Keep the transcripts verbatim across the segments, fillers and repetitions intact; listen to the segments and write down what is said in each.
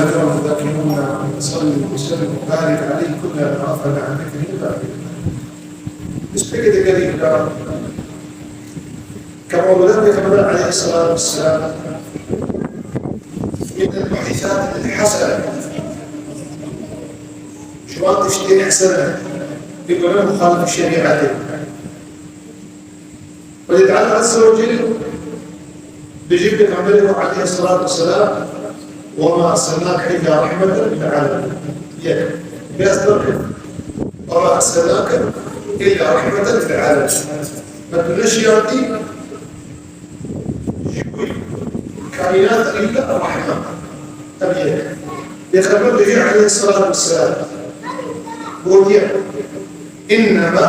الكرام الذاكرون، صل وسلم وبارك عليه كلما غفلنا عن ذكره الغافلون. Biz pêk digerîn ke mewlûda Pêxember aleyhisselatu vesselam min el-muhdisat el-hasene, ji wan tiştên hesen e, li gora muxalif şerîetê. Xwedê Teala Azze ve Celle dibêje Pêxemberê xwe aleyhisselatu vesselam, "Ve ma erselnake illa rahmeten lil alemin." Yek. Biraz daha. "Ve ma erselnake illa rahmeten lil alemin." Me tu neşiyandî ji bo kaînat illa rahme. Ev yek. Pêxember dibêje aleyhisselatu vesselam, gotiye, "Innema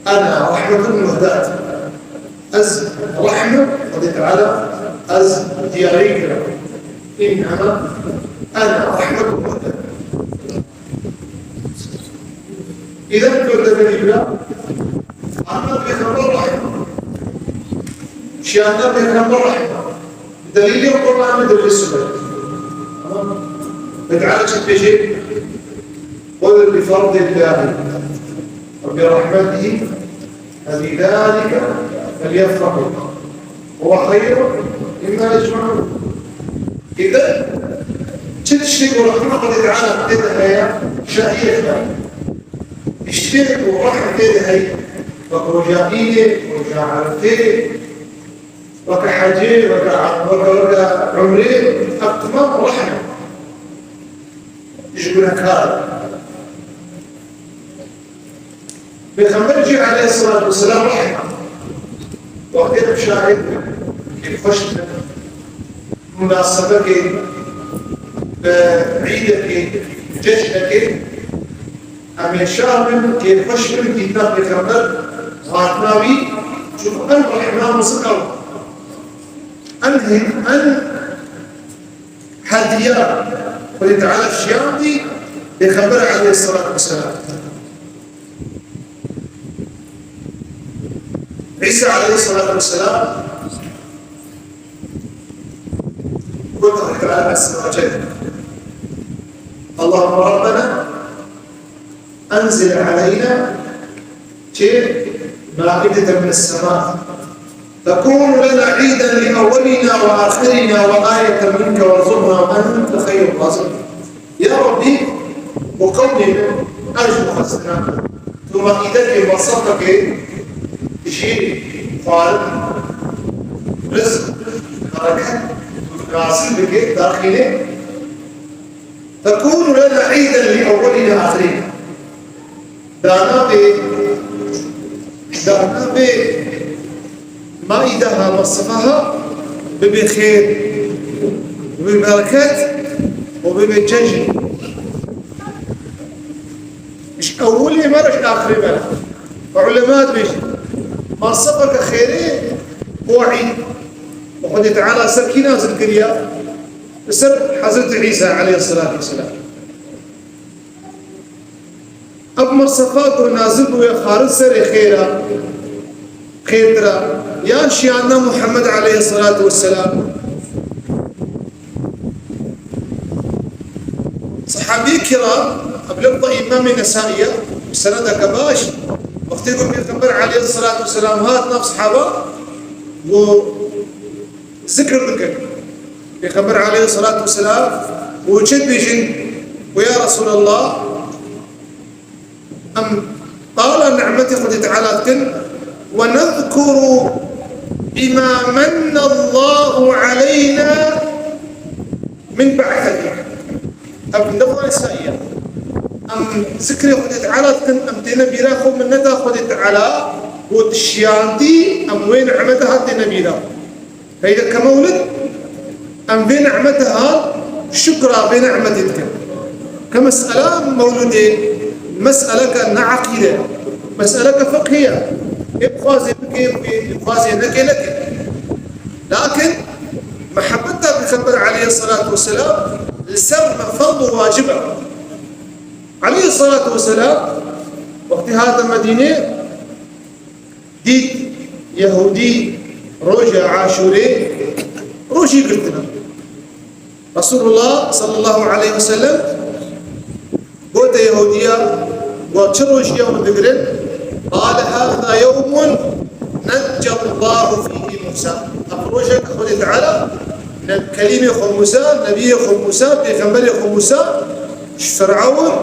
ena rahmetun muhdat." Ez rehme, Xwedê Teala, ez diyarî kirim. "Innema ena rahmetun muhdat." Îdem kurde beni bira, ama Pêxember rehme. Şiyana Pêxember rehme. Delîlê Qur'anê de li sure. Tamam. Ve Teala çi dibêje? "Qul bi fadlillahi ve bi rahmetihi fe bi zalike felyefrahu. Huve hayrun mimma yecma'un." Îdem çi tiştê ku rehma Xwedê Teala tê de heye, şahiyê xwe. Tiştê ku rehm tê de heye, wek roja Îdê, roja Erefê, weke hecê, weke, weke, weke umrê, ev temam rehm e ji gunehkar. Pêxember jî aleyhisselatu vesselam rehm e. Wextê em şahid bin, kêfxweş dibin, munasebekê, bi îdekê, cejnekê, em ê şa bin, kêfxweş bin, dîtina Pêxember, hatina wî, çunku em rehma muzika wan. Em hê-, em hediya Xwedê Teala şiyandî Pêxember aleyhisselatu vesselam. Îsa aleyhisselatu vesselam got Xwedê Teala Azze ve Celle, "Allahümme Rabbena enzil aleyna" Çi? مائدة من السماء تكون لنا عيدا لأولنا وآخرنا وآية منك وارزقنا وأنت خير الرازقين. Ya Rabbî, bo qewmê min, ez ji bo xwestina tu maîdekê, masefekê ji xwarin, rizq, bereket, tu razî bike, daxîne. تكون لنا عيدا لأولنا وآخرنا. Dana bê, dana bê maîdeha, masefaha bibe xêr, bibe bereket û bibe cejn. Ji ewilê me re ji axirê me re. Ulema dibêjin, masefeke xêrê bo îd. Û Xwedê Teala ser kî nazil kiriya? Li ser Hezretî Îsa aleyhisselatu vesselam. Ev mesefa ku nazil bûye xwarin serê xêra, xêrtira, yan şiyana Muhammed aleyhisselatu vesselam. Sahabî kiram, ev lafza Îmamê Nesaiye, bi senedeke baş, wextê ku Pêxember aleyhisselatu vesselam hat nav sahaba, û zikr dikir. Pêxember aleyhisselatu vesselam û çi dibêjin? Û ya Resulallah, em qala nimetê Xwedê Teala dikin, "Ve nezkuru bima mennallahu aleyna min ba'sihi." Ev ne waysa ye. Em zikrê Xwedê Teala dikin, em têne bîra xwe minneta Xwedê Teala, got şiyandî, em wê nimete hat têne bîra. Peyda ke mewlid, em vê nimete ha şukra vê nimetê dikin. Ke mesela mewlidê, meseleke ne eqîde, meseleke fiqhî ye. Ê bixwazê bike, ê bixwazê neke, neke. Lakin mehebeta Pêxember aleyhisselatu vesselam li ser me ferz û wacib e. Aleyhisselatu vesselam wextê hate Medînê, dît Yehûdî roja Aşûrê rojî girtine. Resulullah sallallahu aleyhi ve sellem gote Yehudiya, got, çi rojiya hûn digirin? Qale, hâzâ yewmun necjallahu fîhî Musa. Ev rojek Xwedê Teala ne-, kelîmê xwe Musa, nebiyê xwe Musa, pêxemberê xwe Musa ji Firavun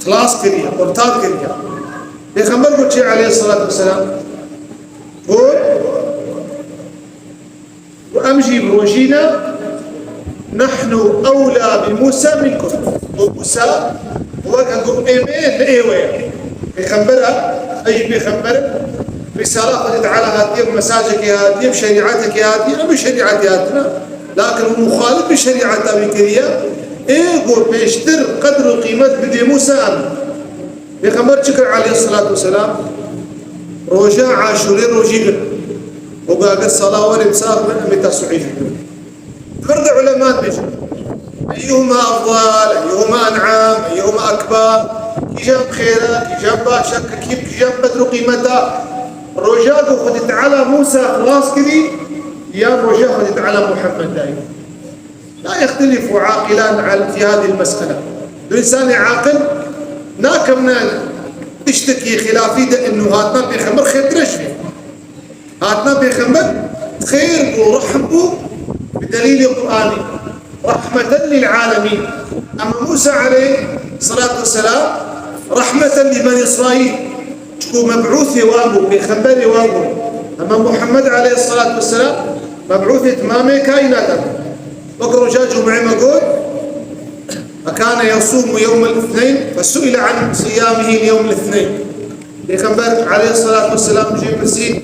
xilas kiriye, kurtar kiriye. Pêxember got çi aleyhissalatu vesselam? Got, û em jî bi rojî ne, "Nehnu ewlâ bi Musa minkum." Û Musa weke ku ê me, li ê we ye. Pêxember e, ez jî pêxember im. Risala Xwedê Teala hatiye, bi mesajekê hatiye, bi şerîetekê hatiye, ne bi şerîetê hatine. Lakin û muxalif bi şerîeta wî kiriye. Ê ku pêştir qedr û qîmet bidê Musa em. Pêxember çi kir aleyhissalatu vesselam? Roja Aşûrê rojî kir. Û got, eger sala were bi sal bin, em ê Tesuî jî bikin. Pir de ulema dibêjin, eyyuhuma afdal, eyyuhuma en'am, eyyuhuma ekber, kîjan xêr e, kîjan baş e, kî, kîjan qedr û qîmet e? Roja ku Xwedê Teala Musa xilas kirî, yan roja Xwedê Teala Muhammed dayî? لا يختلف عاقلان على، في هذه المسألة. Du însanê aqil nakevne tiştekî xilafî de, inu hatina pêxember xêrtir e ji vê. Hatina pêxember xêr bû, rehm bû, bi delîlê Qur'anê. Rahmeten lil alemîn. Ama Musa aleyhissalatu vesselam rahmeten li Beni İsrail. Çiku meb'ûsê wan bû, pêxemberê wan bû. Ama Muhammed aleyhissalatu vesselam meb'ûsê timamê kaînata bû. Wek roja cumê me got, "Ve kâne yasûmu yewmel îthneyn, fe su'ile an siyamihi li yewmel îthneyn." Pêxember aleyhissalatu vesselam jê pirsî,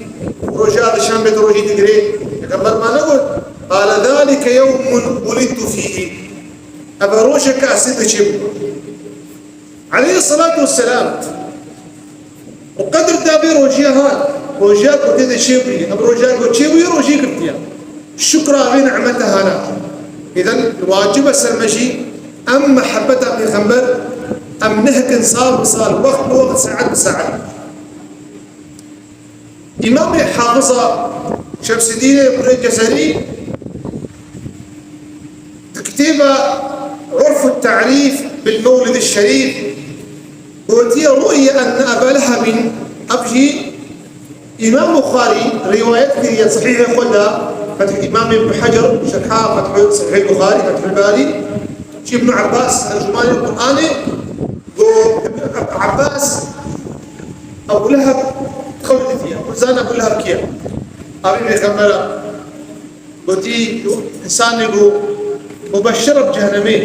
"Roja dişembê tu rojî digirê?" Pêxember ma negot, "Qale zalike yewmun wulidtu fîhî." Ev rojek ez tê de çêbûm. Aleyhissalatu vesselam. Û qedr da vê rojiya hat. Rojiya ku tê de çêbûyî. Ev rojiya ku çêbûyî, rojî girtiye. Şukra vê nimete hana. Îden wacib e ser me jî em mehebeta pêxember, em nehikin sal bi sal, wext bi wext, saet bi saet. Îmamê Hafiza Şemsidînê Kurê Cezerî di kitêba Urfu Ta'rîf bil Mewlid Şerîf gotiye, ru'iye enne Eba Lehebin, ev jî Îmam Buxarî rîwayet kiriye Sehîhê xwe de, Feth-, Îmam Îbn Hecer, şerha Feth-, Sehîh Buxarî, Fethul Barî, ji Îbn Abbas, tercûmanê Qur'anê, got, Abbas, Ebu Leheb xew ditiye. Hûn zanin Ebu Leheb kî ye? Avê Pêxembera gotî, însanê ku mubeşşer bi cehennemê.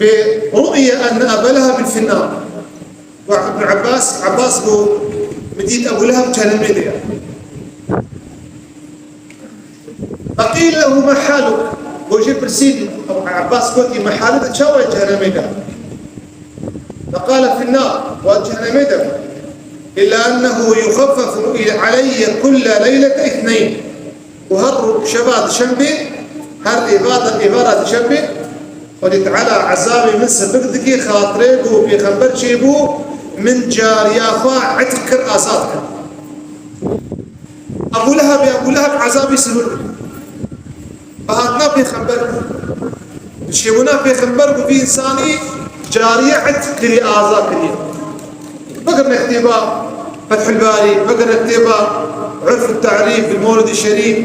Bi ru'ye enne Eba Lehebin fin nar. Û Ibn Abbas, Abbas got, min dît Ebu Leheb cehennemê de ye. Feqîle lehu ma haluk. Got, jê pirsî, Abbas gotî, ma haluk, çawa cehennemê de? Feqale fin nar, wa cehennemê de. Illa ennehu yuxeffefu aleyye kulle leylete îthneyn. Û her ro-, şeva dişembê, her êvada, êvara dişembê, Xwedê Teala ezabê min sibik dike, xatirê ku pêxember çêbû, min cariya xwe etk kir, azad kir. Ebu Leheb, Ebu Leheb ezabî sibir bû. Bi hatina pêxember bû. Bi çêbûna pêxember bû, vî însanî cariye etk kiriye, azad kiriye. Bigirne kitêba Fethul Barî, bigirne kitêba Urfu Ta'rîf bil Mewlidî Şerîf.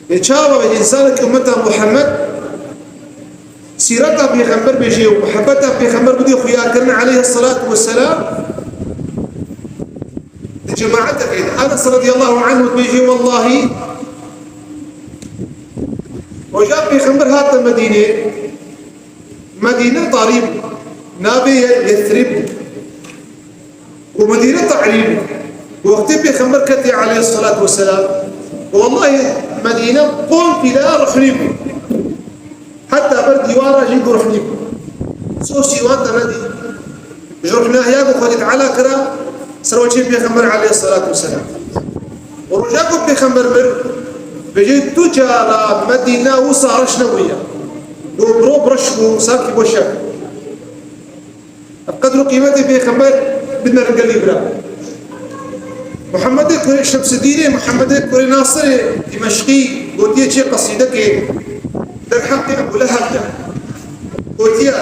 Lê çawa be însanek ummeta Muhammed sîreta pêxember bêjê û muhebbeta pêxember bidê xuyakirin aleyhissalatu vesselam, di cemaeteke de Enes radiyallahu anhu dibêjê, wellahî, roja pêxember hate Medînê, Medîne tarî bû, navê ye Yesrib bû. Û Medîne tarî bû. Wextê pêxember ketê aleyhissalatu vesselam, wellahî Medîne komple ruhnî bû. Heta ber dîwara jî ku ruhnî bû. Sosî wan te nedî. Ji ruhnahiya ku Xwedê Teala kira, ser wecihê pêxember aleyhissalatu vesselam. Û roja ku pêxember mir, bêjê tu cara Medîne wisa reş nebûye. Ku bi ro bi reş bû, sankî bo şev. Ev qedr û qîmetê pêxember bidine ringelî bira. Muhammedê kurê Şemsidînê, Muhammedê kurê Nasirê Dimeşqî, Gotiye çê qesîdekê derheqê Ebû Leheb de. Gotiye,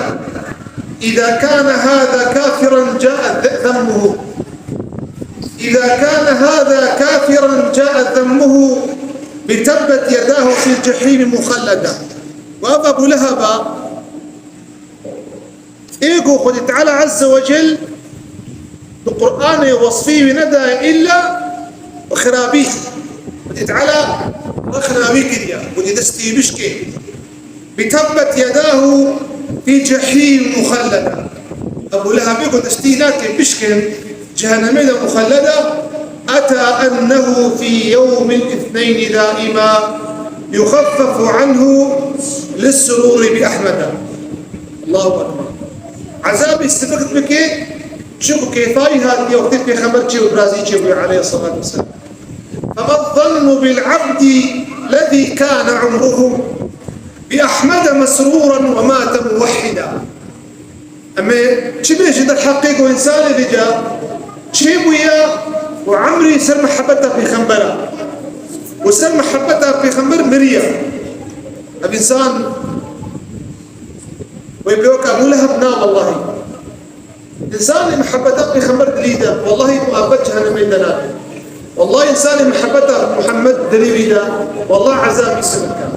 "Îza kâne hâzâ kâfiran câe ذمه. Îza kâne hâzâ kâfiran câe ذمه bi tebbet yedâhu fil cehîmi muxelleda." Û ev Ebû Leheba, ê ku Xwedê Teala Azze ve Cel di Qur'anê wesfî wî nedaye îlla bi xirabî. Xwedê Teala rexna wî kiriye, Xwedê destî bişkê. Bi tebbet yedâhu fî cehîm muxelleda. Ebû Lehebê ku destî nake bişkin, cehennemê de muxelleda, etâ ennehu fî yewmil îthneyni dâima yuxeffefu anhu lissurûri bi Ehmeda. Allahu Ekber. Ezabî sibik bike, çiku kêfayî hatiye wextê Pêxember çê û birazî çê bûye aleyhissalatu vesselam. Fema zzannu bil abdi lezî kâne umruhu bi Ehmede mesrûren ve mâte muvehhida. Em ê çi bêjin derheqê ku însanê vêca çêbûye û emrî ser mihebeta Pêxembera û ser mihebeta Pêxember miriye. Ev însan wê pê weke Ebû Leheb na wellahî. Însanê mihebeta Pêxember dilî de, wellahî muebet cehennemê de nabe. Wellahî însanê mihebeta Muhammed dilî wî de, wellahî ezabî sibik e.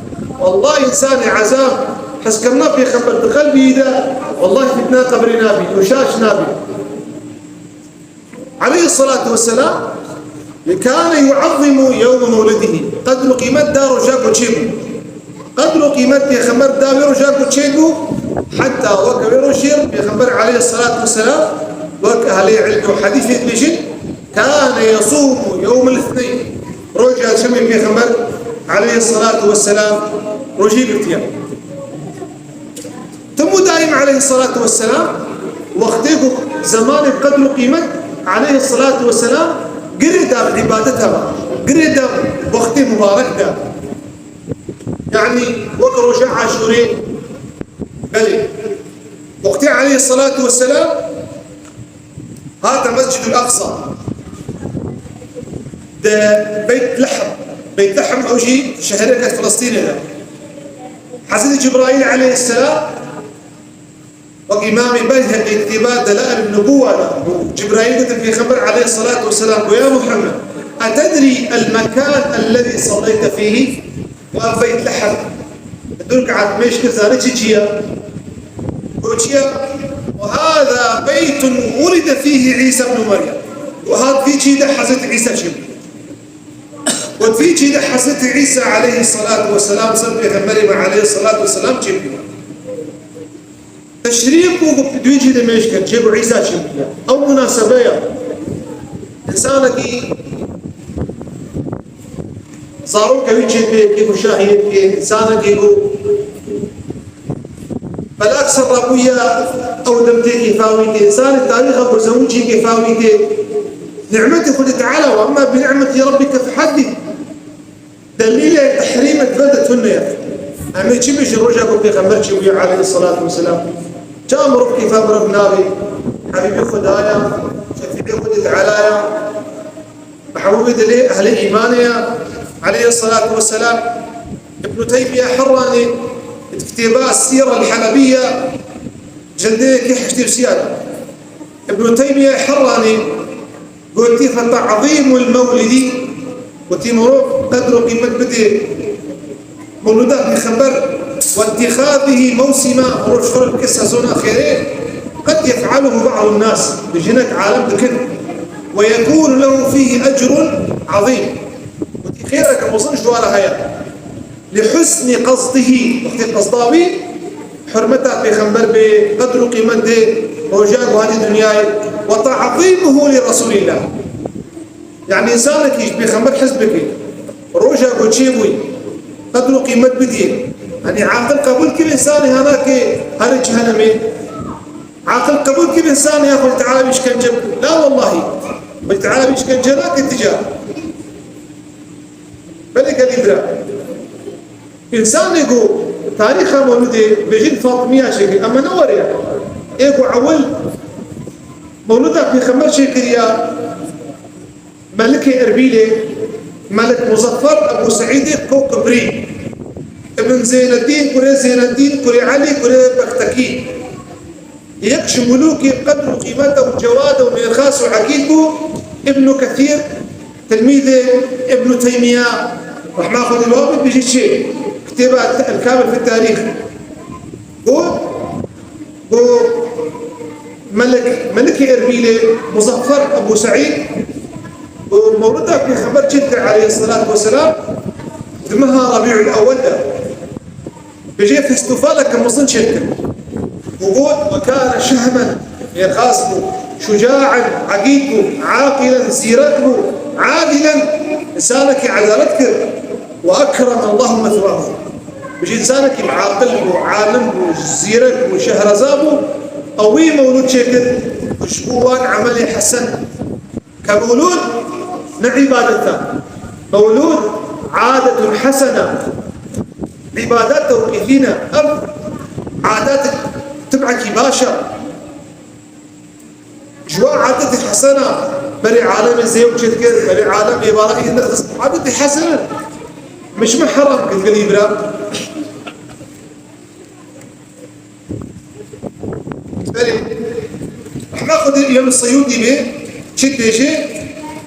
Wellahî însanê ezab hezkirina Pêxember di qelbî de, wellahî fitna qebrê nabî, û şaş nabî. Aleyhissalatu vesselam, kâne yuazzimu yewme mewlidihî. Qedr û qîmet da roja ku çêbû. Qedr û qîmet Pêxember da wê roja ku çêbû, heta weke wê rojê Pêxember aleyhissalatu vesselam, wek ehlê ilm û hedîsê dibêjin, kâne yesûmu yewmel îthneyn. Roja çemê Pêxember aleyhissalatu vesselam rojî girtiye. Tim û daîm aleyhissalatu vesselam, wextê ku zemanê qedr û qîmet aleyhissalatu vesselam girê da bi îbadeta ve, girê da wextê mubarek de. Yanî wek roja Aşûrê, belê. Wextê aleyhissalatu vesselam hate Mescid el-Aqsa. Di Beyt Lehm, Beyt Lehm ew jî şehreke Filistînê de. Hezretî Cibraîl aleyhisselam, wek Îmamê Beyheqî kitêba Delaîl Nubuwa de, Cibraîl gotin Pêxember aleyhissalatu vesselam, got, "Ya Muhammed, etedrî el-mekan ellezî salleyte fîhî?" Wa Beyt Lehm. Du rekat mêj kir, zanî çi çi ye? Got çi ye? "Ve hâzâ beytun wulide fîhî Îsa ibnu Meryem." Got hat vî çî de Hezretî Îsa çêbû. Got vî çî de Hezretî Îsa aleyhissalatu vesselam ser Pêxemberê me aleyhissalatu vesselam çêbû. Teşrîf û duî cî de mêj kir, çêbû Îsa çêbûye. Ew munasebeya însanekî zarokê wî çêdibê, kêf û şahiyê dike, însanekî ku belak ser rabûye, ew dem tê kêfa wî tê, însanê tarîxa ku zewicî kêfa wî tê. Nîmetê Xwedê Teala, "Ve emmâ bi nîmetî rabbike feheddîth." Delîlê tehrîmê di vir de tune ye. Em ê çi bêjin roja ku Pêxember çêbûye aleyhissalatu vesselam? Ça mirov kêfa mirov nabe? Hebîbê Xwedaya, şefîê Xwedê Tealaya, mehbûbê dilê ehlê îmanê ye, aleyhissalatu vesselam. Ibnû Teymiye Herranî di kitêba Sîra el-Helebîye, cildê yekê heştê û sê de. Ibnû Teymiye Herranî Gotî, "Feta'zîmul mewlidî", gotî, mirov qedr û qîmet bidê mewlûda Pêxember, "wettixazîhî mewsîma", mirov ji xwe re bike sezona xêrê, "qed yef'aluhu ba'dun nas", bi jinek alem dikin, "we yekûnu lehu fîhî ecrun azîm", gotî, xêreke mezin ji wan re heye. Li husnî qesdihî, wextê qesda wî hurmeta Pêxember bê, qedr û qîmet dê, roja ku hatî dinyayê, "we ta'zîmuhu li Resûlîllah." Yanî însanekî ji Pêxember hez bike, roja ku çêbûyî, qedr û qîmet bidî. Yanî aqil qebûl kir însanê hanakê herê cehenemê. Aqil qebûl kir însanê ya Xwedê Teala wî îşkence bike. La wellahî. Xwedê Teala wî îşkence nake ti ca. Belê gelî bira. Însanê ku tarîxa mewlûdê bêjin Fatimiya çêkir, ema ne were ya. Ê ku ewil mewlûda Pêxember çêkiriya Melikê Erbîlê, Melik Muzaffer Ebu Seîdê Kokibrî, Ibn Zeyneddîn kurê Zeyneddîn kurê Elî kurê Bektekî. Yek ji mulûkê qedr û qîmete û cewade û mêrxas û ekîd bû, Ibn Kesîr, tilmîzê Ibn Teymiya, rehma Xwedê li we bê, dijî çi? Kitêba El-Kamil fi Tarîx. Got, got, Melik, Melikê Erbîlê Muzaffer Ebu Seîd û mewlida Pêxember çêdikir aleyhisselatu vesselam di meha Rebîul Ewwel de. Bijê festîvaleke mezin çêdikir. Û got, "Ve kâne şehman", mêrxas bû, "şucaen", ekîd bû, "aqilen", zîrek bû, "adilen", însanekî edalet kir, "ve ekreme Allahu meswâhu." Bijî însanekî aqil bû, alim bû, zîrek bû, şehreza bû, ew wî mewlûd çêkir, ji bo wan emelê hesen. Ke mewlûd ne îbadet e. Mewlûd adetun hesene. Îbadet tewqîfî ne. Ev adet tibekî baş e. Ji wan adetê hesena berê alemê zêw çêdikir, berê alemê êvara î nexist. Adetê hesene. Min ji min heram kir, gelî bira. Belê. Rehma Xwedê Îmam Seyûdî bê, çi dibêje?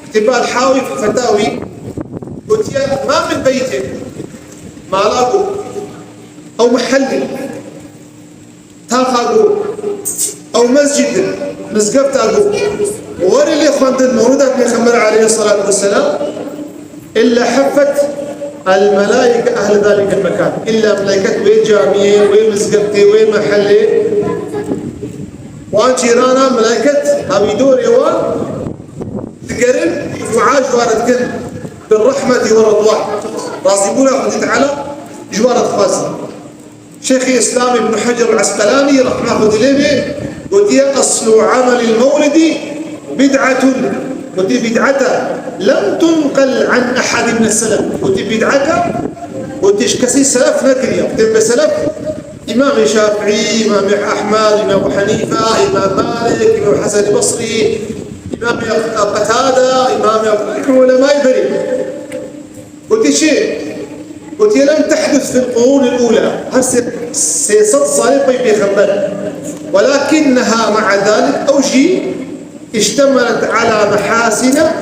Kitêba El-Hawî fi Fetawî, gotiye, "Ma min beytin", mala ku, "ew mehellin", taxa ku, "ew mescîdin", mizgefta ku, "werê lê xwendin mewlûda Pêxember aleyhisselatu vesselam", "illa heffet el-melaîke ehle zâlikel mekân." Îlla melaiket wê camiyê, wê mizgeftê, wê mehellê, wan cîrana melaiket hevî dorê wan digerin, dua ji wan re dikin, "bir rahmetî ve ridwan." Razîbûna Xwedê Teala ji wan re dixwazin. Şêxê Îslam Îbn Hecer El-Esqelanî, rehma Xwedê lê bê, gotiye, "Eslu emelil mewlidi bid'etun." Gotiye, "Bid'ete lem tunqel an ehadin min selef." Gotiye, "Bid'ete", gotiye, "ji kesî selef nekiriye." Gotiye, "Bi selef Îmamê Şafîî, Îmamê Ehmed, Îmam Ebu Henîfe, Îmam Malik, Îmam Hesen Basrî, Îmamê Qetada, Îmamê ulemayê berê." Gotiye çi? Gotiye, "Lem tehdus fil qurûnil ûlâ." Her sê, sê sed salê pey pêxember. "Welâkinneha me'a zâlik", ew jî, "iştemelet ala mehasine."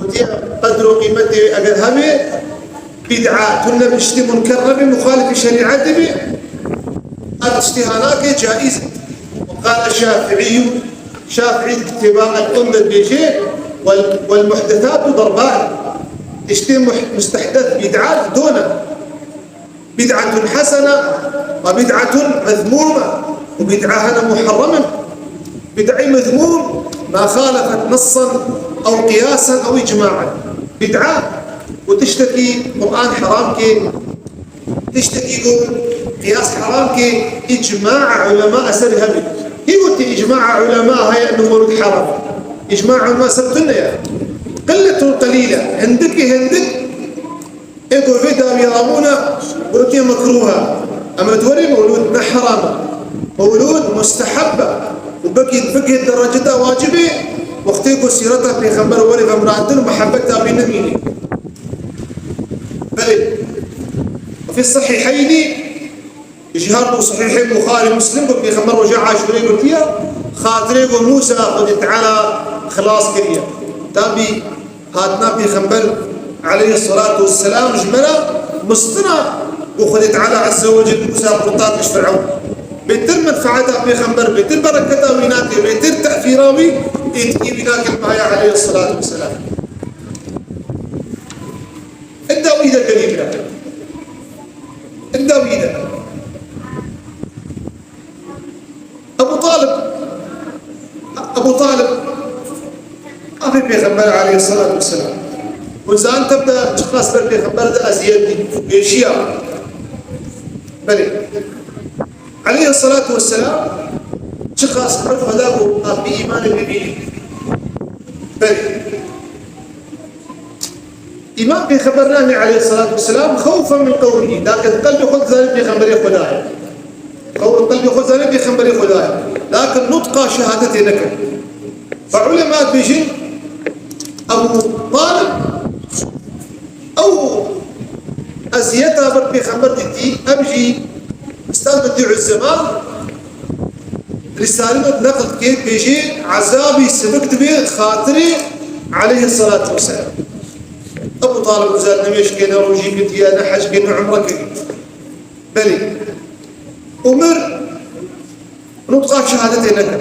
Gotiye, qedr û qîmetê eger hebe, bid'a tune, tiştê munker nebe, muxalifî şerîetê be, ev tiştê hanake caiz. Qala Şafi'î, Şafîî kitêba El-Umme dibêje, "Wel, wel muhdesatu darban." Tiştê muh-, mustehdes, bid'a, dona. Bid'atun hasene ve bid'atun mezmûme. Û bid'a hene muharreme. Bid'î mezmûm, ma xalefet nessan ew qiyasen ew icma'en. Bid'a, û tiştekî Qur'an heram ke, tiştekî ku qiyas heram ke, îcma ulema eser hebe. Hî gotî îcma ulema heye inu mewlûd heram? Îcma ulema ser tune ye. Qilletun qelîle, hindikê hindik, ê ku vê dawî rabûne, gotiye mekrûh e. Em ê di werê mewlûd ne heram e. Mewlûd musteheb e. Û belkî, belkî dereceta wacib e, wextê ku sîreta pêxember werê vemirandin û mehebeta wî nemîne. Belê. Fî sehîheynî, ji her du sehîhê Buxarî, Muslim, ku Pêxember roja Aşûrê gotiye, xatirê ku Mûsa Xwedê Teala xilas kiriye. Tabî hatina Pêxember aleyhisselatu vesselam ji me re mistira ku Xwedê Teala Azze ve Celle Mûsa qurtar ji Firewn. Bêtir menfaeta Pêxember, bêtir bereketa wî nake, bêtir tesîra wî, êtkî wî nake li me heye aleyhisselatu vesselam. Inda wî de gelî bira. Inda wî de. Ebu Talib, Ebu Talib, apê Pêxember aleyhisselatu vesselam. Hûn zanin tev de çiqas ber Pêxember de eziyet dît, pêşiya. Belê. Aleyhisselatu vesselam çiqas ber xwe da ku apê îmanê bibînî. Belê. Îman Pêxember nahê aleyhisselatu vesselam, xewfen min qewmî. Lakin qelbê xwe dizanî Pêxemberê Xweda ye. Xew-, qelbê xwe dizanî Pêxemberê Xweda ye. Lakin nutqa şehadetê nekir. Ve ulema dibêjin, Ebu Talib Ew eziyeta ber pêxember dîtî, ev jî Ustaz Bedi'u Zeman Risalê neql dike, bêjê, ezabî sivik dibe xatirê aleyhisselatu vesselam. Ebu Talib güzel ne mêşkê, ne rojî kiriye, ne hec kiriye, ne umre kiriye. Belê. Umir nutqa şehadetê nekir.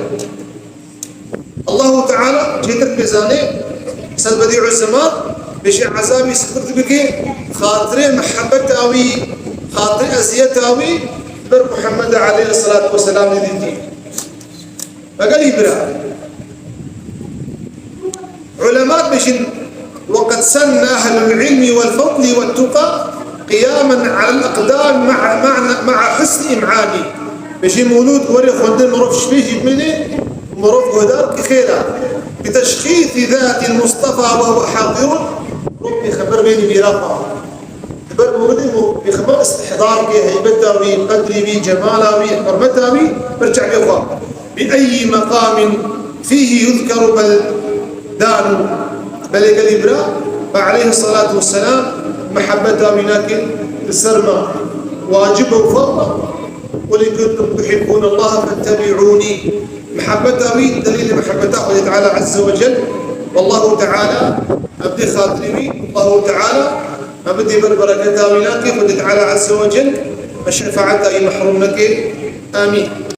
Allahu Teala çêtir pê zanê, ser Bedi'u Zeman, bêjê ezabî sifir dibike, xatirê mihebeta wî, xatirê eziyeta wî, ber Muhammed aleyhisselatu vesselam nedîtî. Ve gelî bira. Ulema dibêjin, وقد سن أهل العلم والفضل والتقى قياما على الأقدار مع، مع، مع حسن إمعان. Bêjî mûlûd werê xwendin mirov şibê jî bimîne, mirov guhdar ki xêr e. بتشخيص ذات المصطفى وهو حاضر. Mirov pêxember bênî mîrafa. Di ber mûlûdê û pêxember istihdar ke heybeta wî, qedrî wî, cemala wî, hurmeta wî, ber çavê xwe. بأي مقام فيه يذكر بلدان. Belê gelî bira, ve aleyhisselatu vesselam mihebeta wî nake li ser me wacib û ferz e. قل إن كنتم تحبون الله فاتبعوني. Mihebeta wî, delîlê mihebeta Xwedê Teala Azze ve Cel. Wallahu Teala, em dê xatirê wî, Allahu Teala, me bidê ber bereketa wî nake, Xwedê Teala Azze ve Cel, me şefaeta wî mehrûm neke. Amîn.